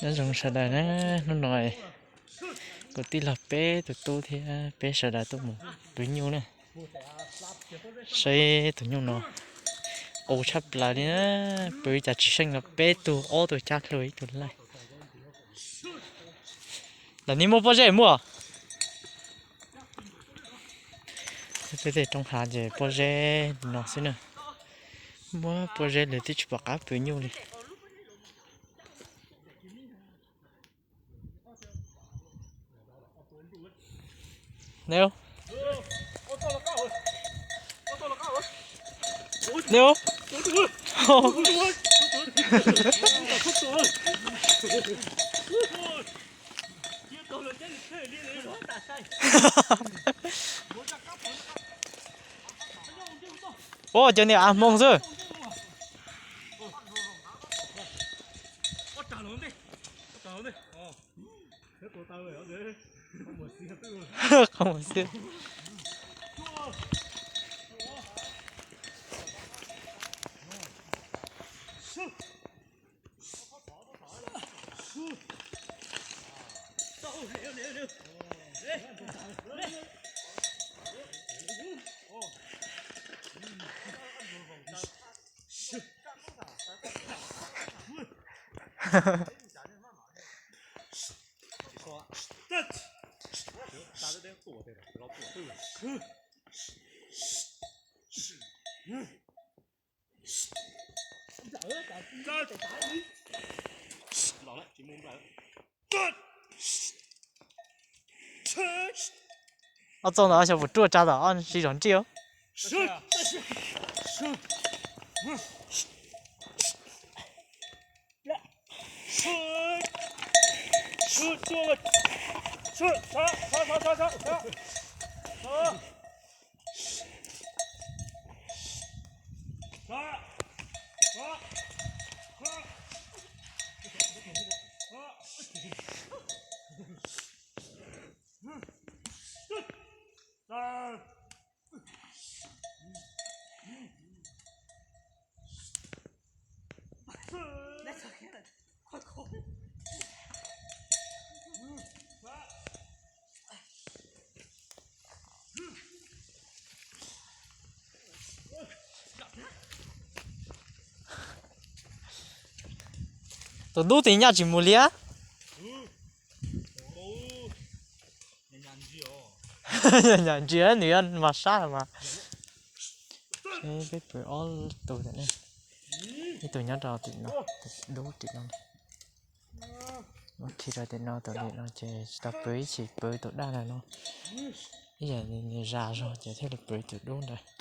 Nyob zoo sawv daws na, hnub no kuv tij laug peb tus tub thiab peb sawv daws tuaj mus pw nyuj na. Saib tus nyuj no qus tshaj plaws li na, pw cas tsis seej no, peb tug ob tug cab hlua ib tug laij. Lam nim muaj pob zeb muaj. Peb tej roob hav ces pob zeb no xwb na. Muab pob zeb lawv twb tsis pom qab pw nyuj li. Neb, neb, ua cov niag av hmoo xwb. Qhov muag xwb. Ob txoj ntawd xyov puas ruaj tsa tom ob sib zog ntsij. Tus dub tim nyaj tsis mus liab. Nyam ntsia nws yuav mas sab mas. Peb pw ob tug, ib tug nyob rau tim no, tus dub tim no. Muab khi rau tim no, tus tim no ces tsis tau pw, ib chim pw tus daj ntawd no. Ib yam nws zas zog ces thiaj li pw tus dub ntawd.